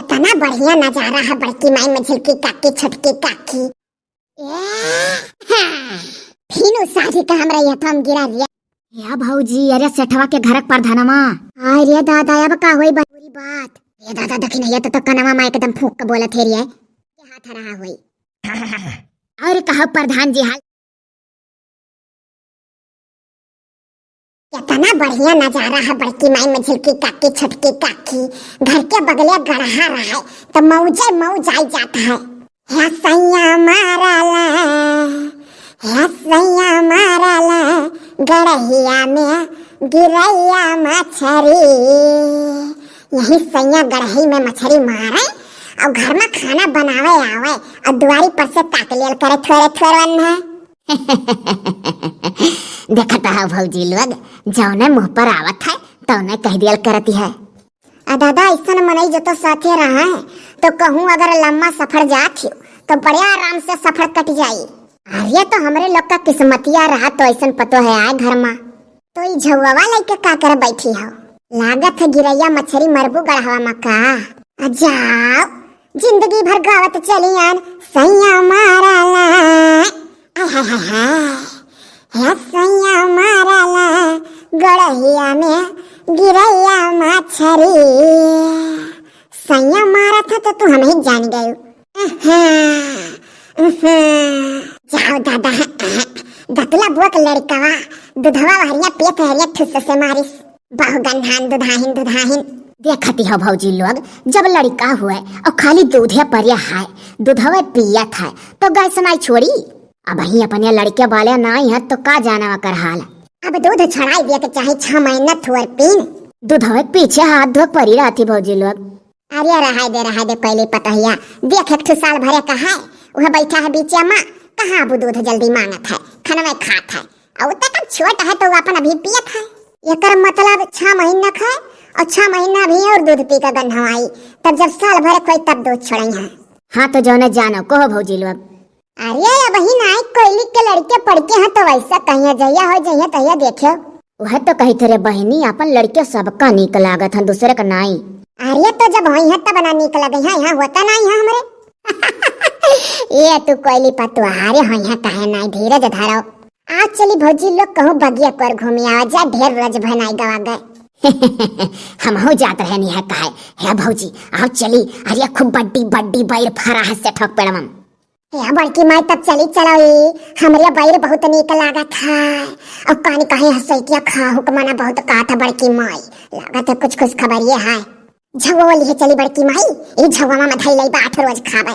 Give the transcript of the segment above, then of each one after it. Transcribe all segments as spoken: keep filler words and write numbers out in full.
इतना बढ़िया नजारा है बड़की माई, मझिलकी काकी, छोटकी काकी। ए, हाँ, फिनु साझी का हमरा ये थम गिरा दिया। या भौजी, अरे सेठवा के घर क प्रधानमा। अरे दादा, अब का होई बा-, बुरी बात। ये दादा, दखिनैया तो, तो कनवा मा एकदम फूंक के बोलत है रे। के हाथ रहा होई। अरे कहो प्रधान जी, हाल। कितना बढ़िया नजारा है बड़की माई, मझिलकी काकी, छोटकी काकी। घर के बगले गड़हा रहा है, तो मौजे मौज आई जात है। हे सैया मारला, हे सैया मारला, गड़हिया में गिरैया मछरी। यही सैया गड़ही में मछरी मारे और घर में खाना बनावे आवे और दुआरी पर से ताक लेल करे थोड़े थोड़े वन्ना। देखत है भौजी लोग, जौने मुंह पर आवत है तौने कह दियल करती है। आ दादा, ऐसन मनई जो तो साथे रहा है, तो कहूँ अगर लम्बा सफर जात हो, तो बड़े आराम से सफर कट जाई। अरे, तो हमरे लोग का किस्मतिया रहा, तो ऐसन पतो है आए घर मा। तो ई झौवा लइके का करे बैठी हो? लागत है गिरैया मछरी मरबू गड़हवा मा का। आ जाओ, जिंदगी भर गावत चलियन, सैया मारला। आय हाय हाय हाय। हे सैया मारला, गड़हिया में गिरैया मछरी। सैया मारत है तो तू हम ही जान गयू। अहं, अहं। जाओ दादा, अहं। दतुला बुआ के लड़कवा, दुधवा हरिया पियत हरिया ठुस से मारिस। बहु गंधान दुधाहिन दुधाहिन। देखती हो भौजी लोग, जब लड़का हुए और खाली दूधे परिया है, दूधवे पियत है, तो गैस नाई छोड़ी। अब ही अपने लड़के वाले नाई है, तो का जाना ओकर हाल। अब दूध छड़ाई दिया के चाहे छह महीना थुअर पीन। दूधवे के पीछे हाथ धो परी रहती भौजी लोग। अरे रहाय दे, रहाय दे, पहले पतहिया। देख, एक ठो साल भरे का है, वह बैठा है बीचे मा, कहाँ अब दूध जल्दी मांगत है, खनवे खात है। और तक अब छोट है तो वो अपन अभी पियत है। एकर मतलब छह महीना खाए और छह महीना भी और दूध पी के गंधवाई, तब जब साल भर कोई तब दूध छोड़ई है। हाँ तो जौने जानो, कहो भौजी लोग। अरे बहिन, आई कोयली के लड़के पड़के हैं तो वैसा कहिया जहिया हो जहिया तहिया देखे। वह तो कही थे रे बहिनी, अपन लड़के सबका नीक लागत हैं, दूसरे का नाई। अरे तो जब होई है तब ना नीक लगे हैं, यहाँ होता नाई है हमरे। ये तू कोयली पतुआरे होई है, कहे नाई, धीरज धरो। आज चली भौजी लोग कहूँ बगिया पर घूमे आवा जा, ढेर रोज भनाई गवा गए। हमहू जात रहनी है कहे, हे भौजी, आओ चली, अरे खूब बड्डी बड्डी बैर फरा है सेठक पेड़वम। हे बड़की माई, तब चली चलो, ई हमरे बैर बहुत नीक लागत है। और कानी कहे हसैतिया खाहू के मना बहुत कात है बड़की माई, लागत है कुछ खुशखबरिये है। झगो लिहे चली बड़की माई, ई झगवा में धई लई बाट रोज खावे।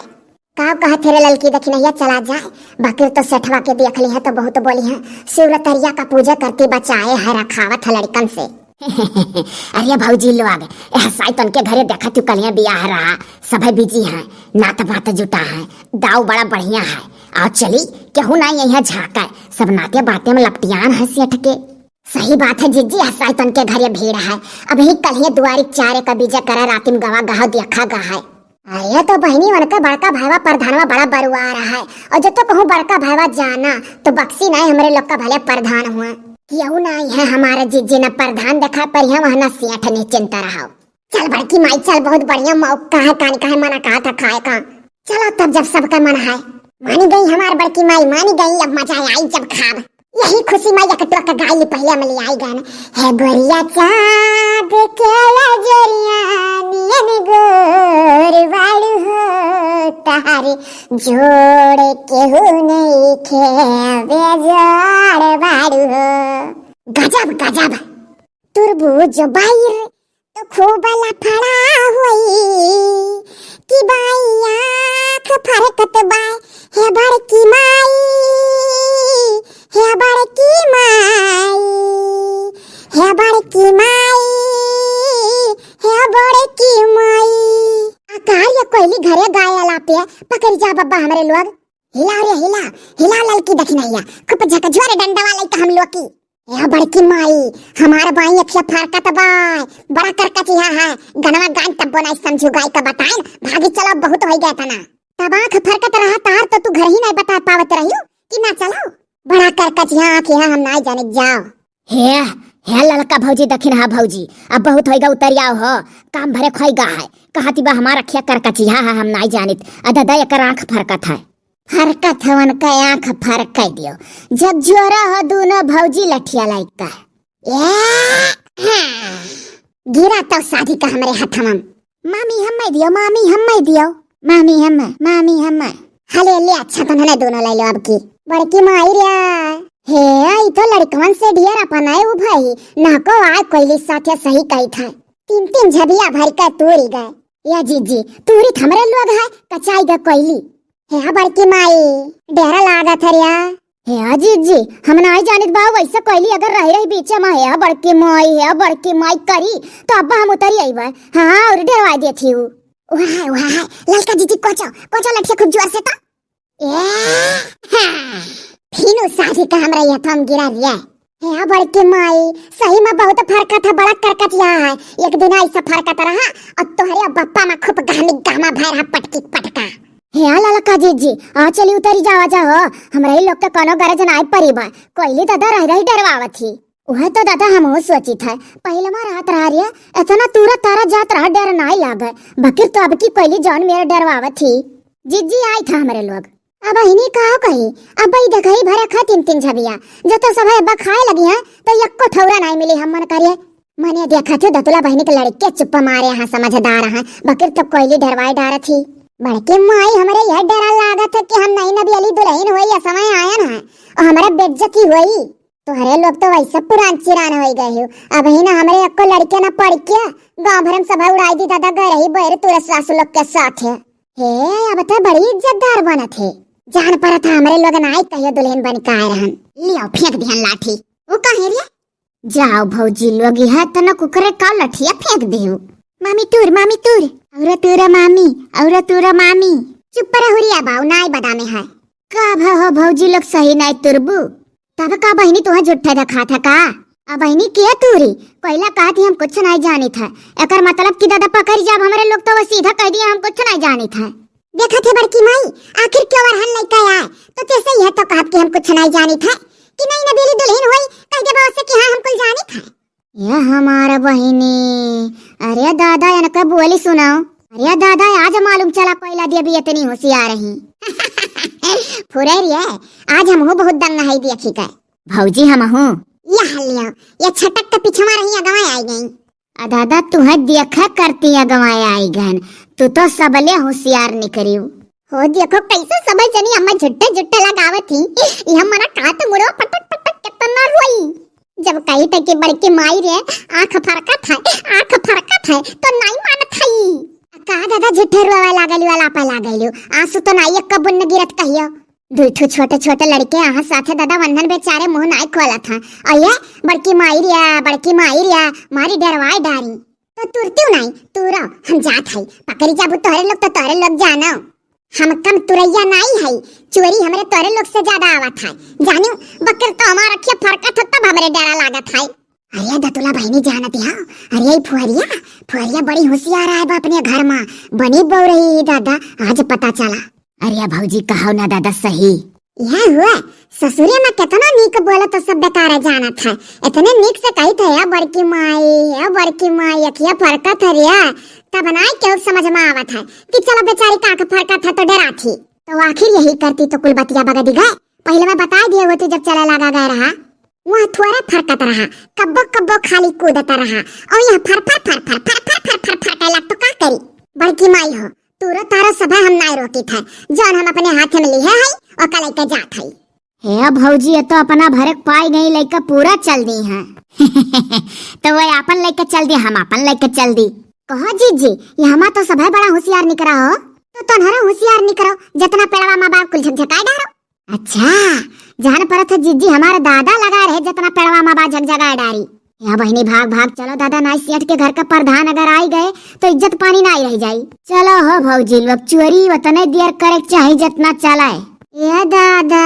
का कहत हे रे ललकी दखिनैया, चला जाए, बाकिर तो सेठवा के देख ली है तो बहुत बोली है, शिवरतरिया का पूजा करती बचाए है, रखावत है लड़कन से। अरे भौजी लोग, एह साइतन के घरे देखत हूँ, कलिया बियाह रहा, सभे बिजी हैं, नात बात जुटा है, दाव बड़ा बढ़िया है। आओ चली, केहू ना यहाँ झाँका, सब नाते बाते में लपटियान है सेठ के। सही बात है जिज्जी, एह साइतन के घरे भीड़ है, अबही कलिया दुआरी चारे का बीजा करा, रातिम गवा गहा देखा गा है। अरे तो बहिनी, उनका बड़का भाईवा प्रधानवा बड़ा बरुआ रहा है, और जो तो कहूँ बड़का भाईवा जाना तो बक्सी नाई, हमरे लोग का भले प्रधान हुआ। केहू नाई है हमारा जिज्जी, न प्रधान देखा पर यहाँ वहाँ न सेठ, निश्चिंत रहो। चल बड़की माई चल, बहुत बढ़िया मौका है, कानी काहे मना कहा था खाए का। चलो तब जब सबका मन है। मानी गई हमार बड़की माई, मानी गई, अब मजा आई जब खाब। यही खुशी में एक टोक गाय ली पहले में ले आई गाना। हे गोरिया चाँद के लजरिया नियन गोर बाड़ू हो, तहारे जोड़ केहू नइखे बेजोड़ बाड़ू हो। गजब, गजब। तुरबुज बाइर तो खूब लफड़ा होई कि बाई आँख फरकत बाय, हे बड़की माई, हे बड़की माई, हे बड़की माई, हे बड़की माई। आ का रे कोयली घरे गाय आलापे, पकड़ जा बब्बा हमरे लोग। हिला रे हिला, हिला ललकी दखिनैया, खूब झकझोर डंडवा लइका हम लोग की। ए बड़की माई, हमार बाई अखिया फरकत बा, बड़ा करकचिया है, गनवा गान तब्बो नाई समझू गाय का बताएन, भागी चलो बहुत होई गए तना। तब आँख फरकत रहा तार तो तू घर ही नाई बता पावत रहियो कि ना चलो। बड़ा करकचिया आँख है हम नाई जाने जाओ। हे, हे ललका भौजी, दखिनहा भौजी, अब बहुत होइगा, उतरि आओ हो, काम भरे खोइगा है। कहति बा हमार अखिया करकचिया है, हम नाई जानित। अ दादा, एकर आँख फरकत है। फरकत हवन का आँख फरक दियो, जब जोरा हो दूनो भौजी लठिया लाइका। ए, हाँ। गिरा तो साधी का हमरे हथवा। मामी हम्मै दियो, मामी हम्मै दियो, मामी हम्मै, मामी हम्मै। हले ले, अच्छा तो हने दूनो लै लो अब की। बड़की माई रे, हे, ई तो लड़कवन से ढेर अपन है उ भाई, ना को आय कोइली साथे सही कही था। तीन तीन झबिया भरि के तूरी गए। या जीजी, तूरी त हमरे लोग है, कचाई गए कोइली। हे बड़की माई, डेरा लागत है रे। हे जीजी, हम नाई जानित बा, वैसे कोइली अगर रही रही बीचे में, हे बड़की माई, हे बड़की माई करी, तो अब्बा हम उतरि अइबे। हाँ, और डेरवाइ देत ही उ। वाह, वाह, ललका जीजी कोचो, कोचो लठिया खूब जोर से तो। ए, हाँ, फिनु साझी का हमरा ये थम गिरा रे। हे बड़की माई, सही में बहुत फरकत है, बड़ा करकचिया है। एक दिन ऐसा फरकत रहा और तोहरे बप्पा में खूब गहमी गहमा भय रहा पटकी पटका। हे ललका जीजी, आ चली उतरी जावा जा हो, हमरा ई लोग के कोनो गरज नाई परी बा। कोइली दादा रह रही डरवावत ही। उहे तो दादा हमहू सोचित है, पहिले मा रात रहा रे, इतना तूरा तारा जात रहा, डर नाई लागे, बकिर तो अब की कोइली जौन मेरे डरवावत ही। जीजी आई था हमरे लोग। अब हिनी काहो कही, अब ई देखही भरे खा तीन तीन झबिया, जो तो सब अब्बा खाए लगी हैं, तो यक्को ठौरा नाई मिली हम मन करिए। मने देखा थे दतुला बहिनी के लड़के चुप्पा मारे हैं, समझदार हैं, बकिर तो कोइली डरवाए डारत ही। बड़के माई हमरे यह डरा लागत है कि हम नई नबियली दुल्हन होई, या समय आयन है, और हमरा बेइज्जती होई। तोहरे लोग तो वैसे पुरान चिरान होई गए हो, अब ही ना हमरे यक्को लड़के ना पड़ के गाँव भर में सभा उड़ाई दी दादा, गए रही बैर तोरे सासू लोग के साथ है। हे, अब तो बड़ी इज्जतदार बनत है। जान परत है हमरे लोग नाई कहियो दुल्हन बन के आए रहन। लियो फेंक दिहन लाठी। वो कहे रे? जाओ भौजी लोग, यह तना कुकरे का लठिया फेंक देहु। मामी तूर, मामी तूर, और तूरा मामी, और तूरा मामी। चुप रहो रे बाऊ, नाई बदामे है। का भ हो भौजी लोग, सही नाई तुरबू? तब का बहिनी तुहा झूठे देखा था का? अब बहिनी के तूरी? कोइला कहत ही हम कुछ नाई जानित है। एकर मतलब कि दादा पकड़ जाब हमरे लोग तो वो सीधा कह दिया हम कुछ नाई जानित है। देखत है बड़की माई, आखिर क्यों अरहन लइका आए? तो तैसे यह तो कहब कि हम कुछ नाई जानित है, कि नई नबेली दुल्हन होई, कह देबा ओसे कि हाँ हम कुल जानित है। ये हमार बहिनी, अरे दादा इनका बोली सुनाओ। अरे दादा आज मालूम चला कोइला देवी इतनी होशियार रही। फुरे रे, आज हमहू बहुत दंग है देखी के। भौजी हमहू। यह लियो, ये छटक के पीछे मा रही अगवा आई गई। आ दादा, तुहे देखा करती अगवाए आई गन, तू तो सबले होशियार निकरियो। हो देखो कैसे सब जनी हमें झुट्टे झुट्टे लगावत ही। ई हमारा कात मुड़ो पटक पटक कितना रोई। जब कही थे कि बड़की माई रे, आँख फरकत है, आँख फरकत है, तो नाई मानत है। का दादा झुट्टे रोवे लागल वाला पे लागल, आंसू तो नाई एक बुन्न गिरत कहियो। दुई ठो छोटे छोटे लड़के आहा साथे दादा वंदन बेचारे मुंह नाई खोलत हा। अये, बड़की माई रिया, बड़की माई रिया, मारी डरवाए डारी। तो तुरतियो नाई, तुरो, हम जात हई। पकड़ी जाबू तोहरे लोग तो तोहरे लोग जानो। हम कम तुरैया नाई हई, चोरी हमरे तोहरे लोग से ज्यादा आवत है। जानियो, बकर तो हमार अखिया फरकत हो तब हमरे डरा लागत है। अरे दतुला बहिनी जानत हो, अरे ई फुहरिया, फुहरिया बड़ी होशियार आए बा अपने घर मा, बनी बहू रही ही दादा, आज पता चला। अरे भौजी, कहो ना दादा सही। यह हुआ, ससुरे मा केतना नीक बोलत तो सब बेकार जानत है, इतने नीक से कही थे, "या बड़की माई, या बड़की माई, अखिया फरकत है रिया," तब ना केहू समझ मा आवत है कि चलो बेचारी का आँख फरकत है तो डरा थी। तो आखिर यही करती तो कुल बतिया बगदी गए, पहिले मैं बताए दिए होती जब चले लगा गए रहा। वहाँ थोड़ा फरकत रहा, कब्बो कब्बो खाली कूदत रहा, और यहाँ फर फर फर फर फर फर फर फर फर कैला तो का करी? बड़की माई हो, तूरो तारो सभा हम नाय रोकित है, जौन हम अपने हाथ में लिहे है, ओका लइके जात है। हे भौजी, ये तो अपना भरक पाई गई लइका पूरा चल दी है। तो वो आपन लइके चल दी, हम आपन लइके चल दी। कहो जीजी, ये हमा तो सभा बड़ा होशियार निकरा हो, तो तोन्हरो होशियार निकरो, जितना पेड़वा मा बा कुल झकझकाए डारो। अच्छा, जान परत है जीजी, हमारे दादा लगा रहे जितना पेड़वा मा बा झकझकाए डारी। या बहिनी भाग भाग चलो दादा, नाई सेठ के घर का प्रधान अगर आई गए तो इज्जत पानी नाई रह जाई। चलो हो भौजी लोग, चोरी वतने दियर करे के चाही जितना चलाए। ए दादा,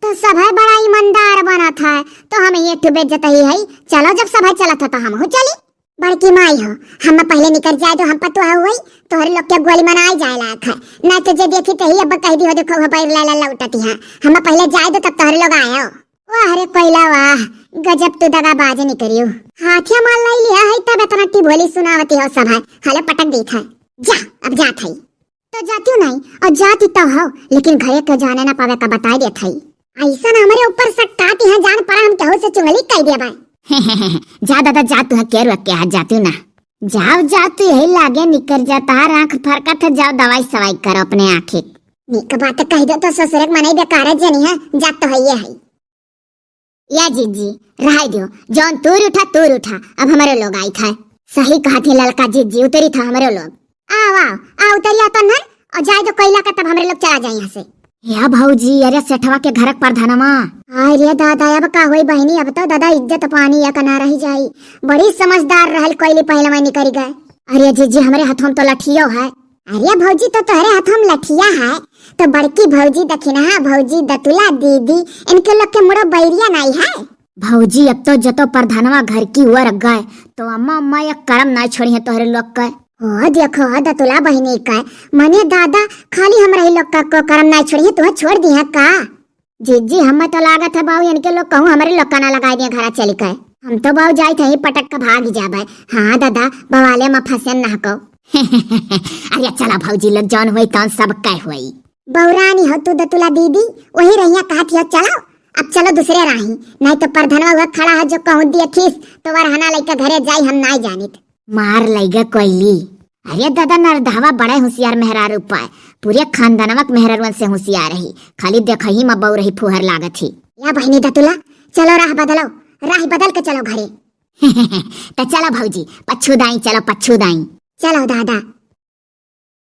तो सभे बड़ा ईमानदार बनत है, तो हम ये ठू बेइज्जत ही है। चलो जब सभे चलत है तो हमहू चली। बड़की माई हो, हम पहिले निकर जाए दो, हम पतोह हुई, तोहरे लोग के गोली मनाई जाए लायक है, ना तो जे देखी तही अब कह दी हो, देखो हो पैर ला ला लौटती है। हम पहिले जाए दो तब तोहरे लोग आयो। वाह रे कोइला वाह, गजब तू दगाबाज निकरियो। हाथिया माल लाई लिया है तब इतना टिभोली सुनावती हो सब है, हले पटक देत है। जा, अब जात है। तो जातियो नहीं, और जाति तो हो, लेकिन घरे के जाने ना पावे का बताई देत है। ऐसा ना हमरे ऊपर सट्टाती है, जान पड़ा हम केहू से चुंगली कह देबे। जा दादा जा, तू है के रोक के हाथ जातियो ना। जाओ जाओ, तू यही लागे निकर जाता है, आँख फरकत है, जाओ दवाई सवाई करो अपने आँखी। नीक बात कह दो तो ससुरे के मनई बेकार है जनी है, जात तो है ये है। या जीजी, रहाई दियो, जौन तूर उठा, तूर उठा, अब हमरे लोग आई था। सही कहा थी ललका जीजी, उतरी था हमरे लोग। आओ, आओ, आ उतरिया तो न, और जाए दो कोइला का, तब हमरे लोग चला जाए यहाँ से। या भौजी, अरे सेठवा के घर पर धनमा। हाय रे दादा, अब का होई बहिनी, अब तो दादा इज्जत पानी एक ना रही जाई। बड़ी समझदार रहल कोइली, पहले मैं निकल गए। अरे जीजी, हमरे हाथों में तो लठियो है। अरे भौजी, तो तोहरे हाथ में लठिया है, तो बड़की भौजी दखिनहा भौजी दतुला दीदी, इनके लोग के मुड़ो बैरिया नहीं है। भौजी, अब तो जतो प्रधानवा घर की ओर गए, तो अम्मा अम्मा एक करम नहीं छोड़ी है तोहरे लोग के। हो देखो हो दतुला बहिनी के, मने दादा खाली हमरा ही लोग का को करम नहीं छोड़ी है, तुहे छोड़ दी है का? जीजी, हमें तो लागत है बाऊ इनके लोग कहूँ हमरे लोग का ना लगाई दिए घरा चली के। हम तो बाऊ जाइत है पटक के भाग ही जाबे। हाँ दादा, बवाले में फंसे ना को। अरे चला भौजी लोग, जौन होई तौन सब कह होई। बौरानी हो तू दतुला दीदी, वही रहिया कहत हो चलो, अब चलो दूसरे राही, नहीं तो परधनवा हुआ खड़ा है जो कहूँ दिए खीस, तो वरहना लइका घरे जाई हम नाई जानित। मार लइगा कोइली। अरे दादा नरदहवा बड़े होशियार मेहरारू पाए, पूरे खानदानवा के मेहरारुअन से होशियार रही, खाली देखही में बौरही फुहर लागत ही। या बहिनी दतुला, चलो राह बदलो, राह बदल के चलो घरे। तो चलो भौजी, पच्छू दाई चलो, पच्छू दाई। चलो दादा।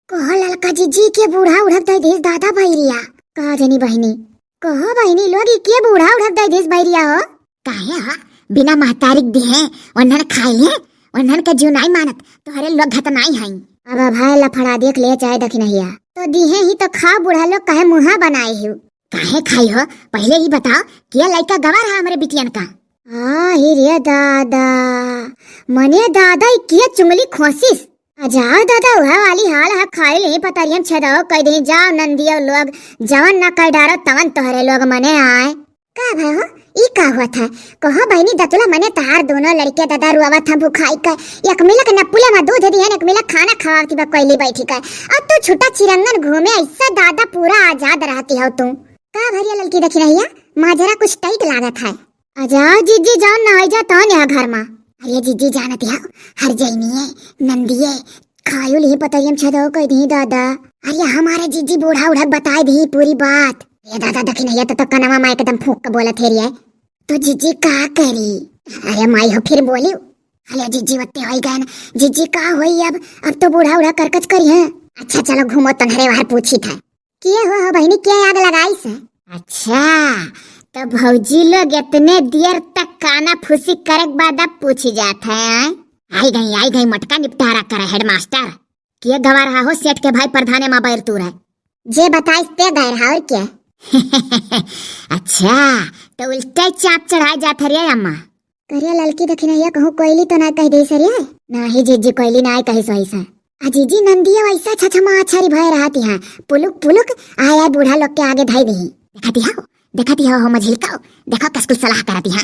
कहो ललका जीजी के बूढ़ा उढ़क दे दिस दादा भैरिया। का जनी बहिनी? कहो बहिनी लोग ई के बूढ़ा उढ़क दे दिस भैरिया हो? काहे हा? बिना महतारिक दिहे, ओन्हन खाई ले, ओन्हन के जीव नाई मानत, तोहरे लोग घतनाई हई। अब भाई लफड़ा देख ले चाहे दखिनहिया। तो दिहे ही तो खा बूढ़ा लोग काहे मुँहा बनाए हो? काहे खाई हो? पहिले ई बताओ, के लइका गवार है हमरे बिटियन का? आ, ही रे दादा, मने दादा ई के चुंगली खोसिस? आ जाओ दादा, उहे वाली हाल है, खाई ले पतरियन छेदाओ कह दे, जाओ नंदियो लोग, जवन ना कह डारो तवन तोहरे लोग मने आए। का भाई हो, ई का हुआ था? कहो बहिनी दतुला मने तहार दोनों लड़के दादा रुआवत हैं भुखाई के, एक मिलक नपुले में दूध दिहन, एक मिलक खाना खवावती बा कोइली बैठी के, और तू छुट्टा चिरंगन घूमे, ऐसा दादा पूरा आजाद रहती हो तू। का भरिया ललकी दखिनहिया, माजरा कुछ टाइट लागत है। आ जाओ जीजी, जाओ नहाई जा तौन यहाँ घर मा। अरे जीजी जानत हो, हर जैनिए, नंदिए, खायो लिही पतरियम छदो कह दी दादा। अरे हमारे जीजी बूढ़ा उढ़क बताए दी पूरी बात। ये दादा दखिनहिया तो, तो कनवा मा एकदम फूंक के बोलत है रे। तो जीजी का करी? अरे माई हो फिर बोली। अरे जीजी वत्ते होई गए न। जीजी का होई अब, अब तो बूढ़ा उढ़ा करकच करी है। अच्छा चलो घूमो तन्हरे बाहर पूछी था। के हो, हो बहिनी, के आग लगाइस? अच्छा, तो भौजी लोग इतने देर तक काना फूसी करे के बाद अब पूछी जात है, आय? आई गई, आई गई, मटका निपटारा करे हेडमास्टर। के गवा रहा हो सेठ के भाई प्रधाने मा बैर तू रहे? जे बताइस ते गए रहा और क्या? अच्छा, तो उल्टे चाप चढ़ाए जात है रे अम्मा। करिया ललकी दखिनहिया कहूँ कोइली तो ना कह दे सरिया? नाही जीजी, कोइली ना कही सोई सा। आ जीजी नंदिया वैसा छछमा छरी भय रहती है, पुलुक पुलुक आया बूढ़ा लोग के आगे धई दही। देखती हो, देखती हो, हो मझिलकाओ, देखो कसकुल सलाह करती है।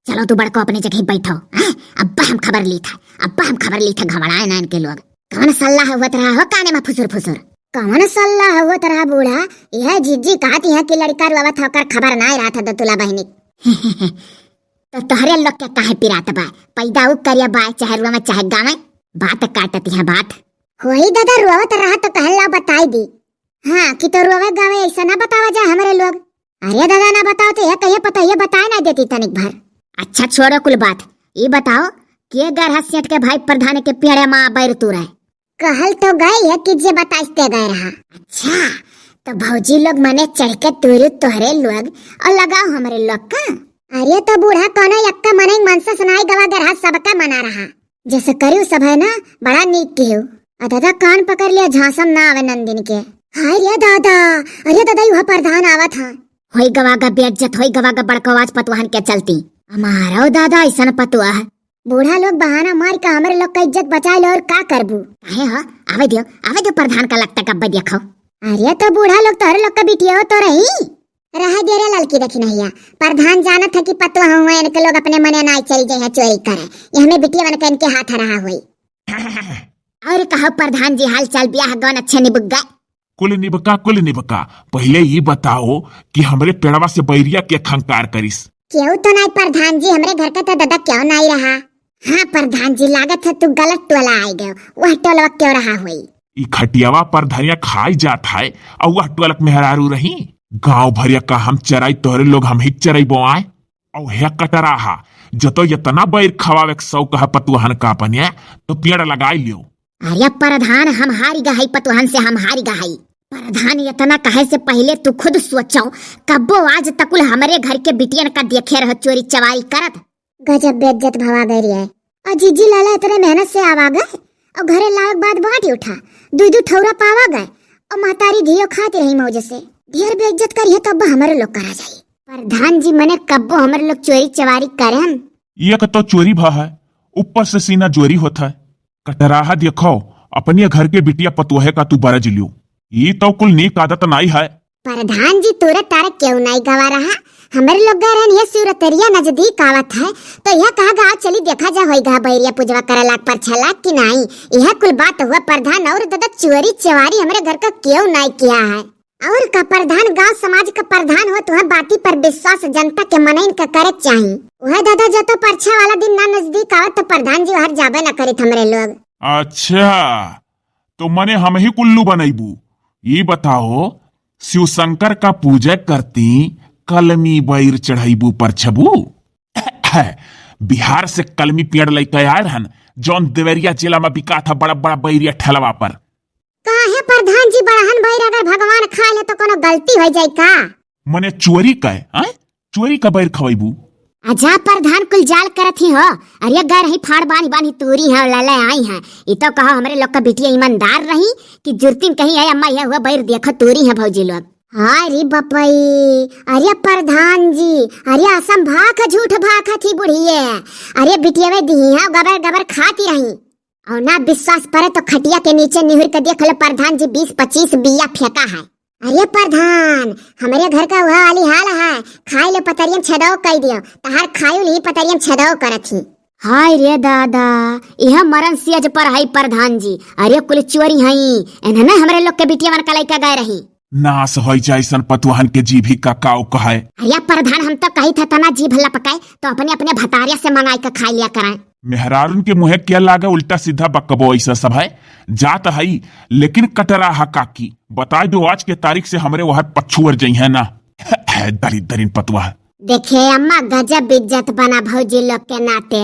चलो तू बड़को अपने जगह बैठो, हैं? अब्बा हम खबर ली था, अब्बा हम खबर ली था, घबराए ना इनके लोग। कौन सल्लाह हुवत रहा हो काने मा फुसुर फुसुर? कौन सल्लाह हुवत रहा बूढ़ा? यह जीजी कहती है कि लड़का रोवत होकर खबर ना रहा था दतुला बहिनी। तो तोहरे लोग के काहे पिरात बा? पैदा उ करिया बाय, चाहे रोवे चाहे गावे, बात काटत है बात। होई दादा रोवत रहा तो कहला बताई दी। हाँ, कि तो रोवे गावे ऐसा ना बतावा जाए हमरे लोग। अरे दादा ना बताओ तो यह कहिए पता ये बताए ना देती तनिक भर। अच्छा छोड़ो कुल बात, ये बताओ के गरहा सेठ के भाई प्रधान के पेड़े मा बैर तू रहे? कहल तो गई है कि जे बताइस ते गए रहा। अच्छा, तो भौजी लोग मने चढ़ के तूरू तोहरे लोग और लगाओ हमरे लोग का। अरे तो बूढ़ा कौनो यक्का मनई मनसा सुनाई गवा गरहा सबका मना रहा। जैसे करियो सब है ना, बड़ा नीक केहू। आ दादा कान पकड़ लिया झांसम ना आवे नंदिन के। हाय रे दादा, अरे दादा युवा प्रधान आवत हाँ। होई गवा गा बेइज्जत, होई गवा गा बड़को आज पतुहन के चलती। हमारो दादा ऐसन पतुआ है। बूढ़ा लोग बहाना मार के हमरे लोग का इज्जत बचाए लो और का करबू? काहे हो? आवे दियो, आवे दियो प्रधान का लगता गब्बे देखो। अरे तो बूढ़ा लोग तोहरे लोग का बिटिया हो तो रही। रहे दे रे ललकी देखी नहिया, प्रधान जानत है कि पतोह हुए इनके लोग अपने मने नाई चली जाए चोरी करे, ये हमें बिटिया बन के इनके हाथ रहा हुई। और कहो प्रधान जी, हाल चाल, बियाह गौन अच्छे निबुक गए? कुल निबका, कुल निबका। पहिले ई बताओ कि हमरे पेड़वा से बैरिया के खंकार करिस? केहू तो नाई प्रधान जी, हमरे घर का तो दादा केहू नाई रहा। हाँ प्रधान जी, लागत है तू गलत टोला आइ गयो, वह टोलवा केहू रहा होई। ई खटियावा पर धनिया खाई जात है, और वह टोलक मेहरारू रही? गांव भरिया का हम चराई, तोहरे लोग हम ही चराई बोआए। और हे कटराहा, जो तो इतना बैर खवावे के शौक है पतुहन का अपने, तो पेड़ लगाई लियो। अरे प्रधान, हम हारि गहई पतोहन से, हम हारि गहई। प्रधान, इतना कहे से पहिले तू खुद सोचो, कब्बो आज तकुल हमरे घर के बिटियन का देखे रहो चोरी चवारी करत। गजब बेइज्जत भवा गए रे। और जीजी लाला इतने मेहनत से आवा गए और घरे लावे के बाद बाटी उठा, दुई दू ठौरा पावा गए और महतारी घियो खाती रही मौज से। ढेर बेइज्जत करिए तो अब हमरे लोग करा जाई। प्रधान जी, मने कब्बो हमरे लोग चोरी चवारी करन? ये तो चोरी भा है, ऊपर से सीना जोरी होता है। कटराहा देखो, अपने घर के बिटिया पतोहे का तू बरज लियो, ई तो कुल नीक आदत नाई है। प्रधान जी, तोरे तारे केहू नाई गवा रहा, हमरे लोग गए रहन, ये सूरतरिया नजदीक आवत है, तो यह कहा गाँव चली देखा जा होई गा बैरिया पुजवा करे लाग पर छला कि नाई। यह कुल बात हुआ प्रधान, और दादा चोरी चवारी हमरे घर का केहू नाई किया है। और का प्रधान, गांव समाज का प्रधान हो, तुहे बाती पर विश्वास जनता के मनइन का करे के चाही। वह दादा, जो तो परछा वाला दिन ना नजदीक आवत तो प्रधान जी वहर जाबे ना करित हमरे लोग। अच्छा, तो मने हम ही कुल्लू बनैबू? ई बताओ, शिव शंकर का पूजा करती कलमी बैर चढ़ैबू परछबू? बिहार से कलमी पेड़ लैके आए रहन, जौन देवरिया जिला में बिकात है बड़ा बड़ा बैरिया ठेलवा पर। काहे प्रधान जी, बड़हन भइर अगर भगवान खाए ले तो कोनो गलती हो जाई का? मने चोरी का, आय? चोरी का बैर खवैबू? अच्छा प्रधान, कुल जाल करत ही हो। अरे गए रही फाड़ बांधी बांधी तूरी है, लले आई है। ई तो कहो हमरे लोग का बिटिया ईमानदार रही कि जुर्तिन कहीं है अम्मा, यह हुआ बैर देखो तूरी है भौजी लोग। हाय रे बपई, अरे प्रधान जी, अरे असम भाख झूठ भाखा थी बुढ़िए। अरे बिटिया वे दिही है, गबर गबर खाती रही। और ना विश्वास परे तो खटिया के नीचे निहुर के देख लो प्रधान जी, बीस पच्चीस बिया फेंका है। अरे प्रधान, हमरे घर का वह वाली हाल है, खाई लो पतरियम छेदो कई दियो, तहार खायु ली पतरियम छेदो करत ही। हाय रे दादा, यह मरण सियज पर है प्रधान जी। अरे कुल चोरी हई, इन्हने हमरे लोग के बिटिया मन का लइका गए रही। नाश होई जाए सन पतुहन के जीभी का काऊ कहे। अरे प्रधान, हम तो कही थे तना जीभ लपकाए तो अपने अपने भतारिया से मंगाई के खाई लिया कराए। मेहरारून के मुँहे क्या लागे, उल्टा सीधा बकबो ऐसा सब है। जात हई, लेकिन कटराहा काकी, बताई दो आज के तारीख से हमरे वहर पछुअर जइहैं ना। दरिद्रिन पतुआ। देखे अम्मा, गजब इज्जत बना भौजी लोग के नाते।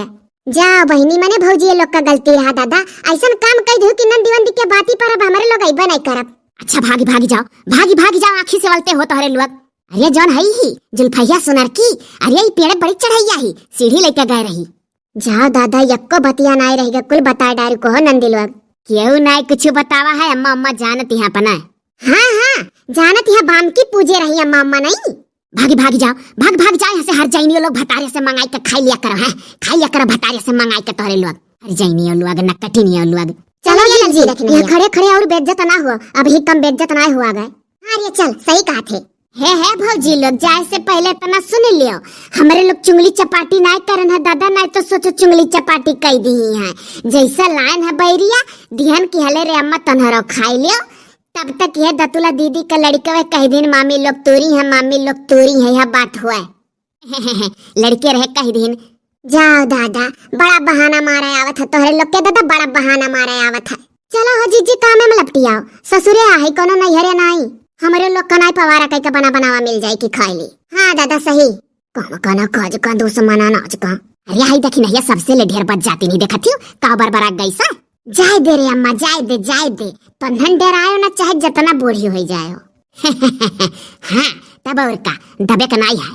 जा बहिनी, मने भौजी ये लोग का गलती रहा दादा, ऐसन काम कई दिहु कि नंदी वंदी के बाती पर अब हमरे लोग अइबे नहीं करब। अच्छा भागी भागी जाओ, भागी भागी जाओ, आँखी से वलते हो तोहरे लोग। अरे जौन हई ही जुल्फैया सुनर की, अरे ई पेड़ बड़ी चढ़ैया ही, सीढ़ी लेके गए रही। जाओ दादा, यक्को बतिया नाई रह गए, कुल बताए डारू को हो नंदी लोग। केहू नाई कुछ बतावा है, अम्मा, अम्मा जानत यहाँ अपना। हाँ, हाँ, जानत यहाँ बाम की पूजे रही अम्मा, अम्मा नहीं। भागी, भागी जाओ, भाग, भाग जाओ यहाँ से, हर जाइनियो लोग भतारे से मंगाई के खाई लिया करो, हैं? खाई लिया करो भतारे से मंगाई के तोहरे लोग, हर जाइनियो लोग, नकटिनियो लोग। चलो चलिए जीजी, जीजी, रखने यहाँ हैं। खड़े खड़े और बेइज्जत ना हो, अभी कम बेइज्जत ना हुआ गए। हाँ रे, चल, सही कहा थे। हे, हे भौजी लोग, जाए से पहले इतना सुन लियो, हमरे लोग चुंगली चपाटी नाय करन है दादा, नाय तो सोचो चुंगली चपाटी कई दी है। जैसा लाइन है बैरिया, दिहन की हले रे अम्मा तनहरो खाई लियो। तब तक यह दतुला दीदी का लड़कवे कह दिन मामी लोग तूरी है, मामी लोग तूरी है, यह बात हुआ है। लड़के रहे कह दिन। जाओ दादा, बड़ा बहाना मारे आवत है तोहरे लोग के दादा, बड़ा बहाना मारे आवत है। चलो हो जीजी, कामे में लपटी आओ, ससुरे आहे कोनो नैहरे नाई। हमरे लोग का नाई पवारा कई के बना बनावा मिल जाए कि खाई ली। हाँ दादा सही। कम कना काज का दुश्मना नाच का। अरे हाय देखी नहिया, सबसे ले ढेर बच जाती नहीं देखत हियो, का बरबरा गई सा। जाए दे रे अम्मा, जाए दे, जाए दे। तन्हन डरायो ना, चाहे जितना बूढ़ी हो जायो। हाँ, तब और का, दबे का नाई है।